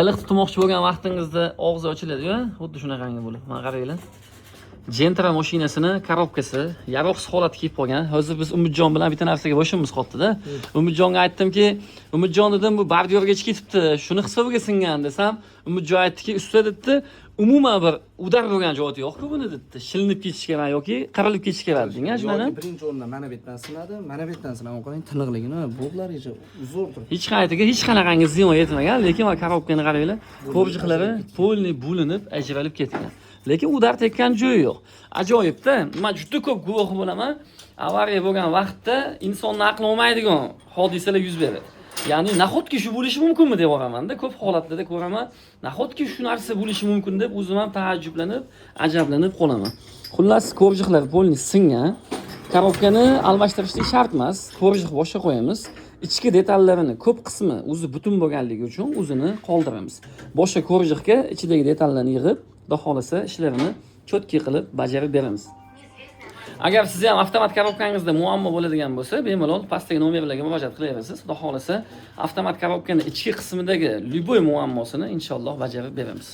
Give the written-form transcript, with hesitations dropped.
Baliq tutmoqchi bo'lgan vaqtingizda og'zi ochiladi-yu, xuddi shunaqangi bo'lib. Mana qaranglar. Gentra mashinasini korobkasi yaroqsiz holatga kelib qolgan. Hozir biz Umidjon bilan bitta narsaga boshimiz qotdi-da. Umidjonga aytdimki, "Umidjon, dedim, bu bordyurga ketibdi, shuni hisobiga singan", desam, Umidjon aytdiki, "Usta, debdi, umuman bir удар bo'lgan joyi yo'q-ku buni", debdi. Shilinib ketish kerak yoki qirilib ketish kerak degan shundan. Yoki birinchi o'rinda mana bu yerdan sinadi, mana bu yerdan sinadi. Qarang, tiniqligini, bo'g'larigacha zo'r turibdi. Hech qayerga hech qanaqangi ziyon yetmagan, lekin mana korobkani qaranglar, коврик lari полный bo'linib, ajralib ketgan. Lekin удар tekkan joyi yo'q. Ajoyibda, man juda ko'p guvoh bo'laman. Avariya bo'lgan vaqtda insonni aqli olmaydigan hodisalar yuz beradi. Ya'ni nahotki shu bo'lishi mumkinmi deb yuboramanda, ko'p holatlarda ko'raman, nahotki shu narsa bo'lishi mumkin deb o'zim ham taajjublanib, ajablanib qolaman. Xullas, коврик lar полный singan. Korobkani almashtirishlik shart emas. Коврик boshqa qo'yamiz. Ichki detallarini ko'p qismi o'zi butun bo'lganligi uchun o'zini qoldiramiz. Boshqa коврик ka ichidagi detallarni yig'ib, xudo xohlasa, ishlarini чётко qilib bajarib beramiz. Agar sizni ham avtomat korobkangizda muammo bo'ladigan bo'lsa, bemalol pastdagi nomerlarga murojaat qilaverasiz. Xudo xohlasa, avtomat korobkani ichki qismidagi любой muammosini inshaalloh bajarib beramiz.